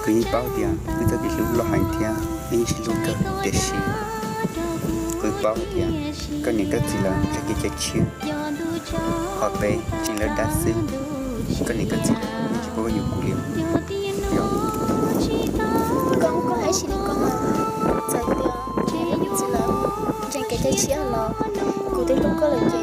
Kuv yeej paub tias wb txoj kev hlub loj heev thiab wb yeej sib hlub kawg, tiam sis kuv paub tias koj niam koj txiv lawv ntsib kev cai tshiab, ho peb tseem lawv dab xwb. Koj niam koj txiv lawv tsis paub yuav kuv li. Koj, koj hais ib sim li ko mas, txawm tias niam thiab txiv lawv ntsib kev cai tshiab los kuv twb hlub koj lawm ces.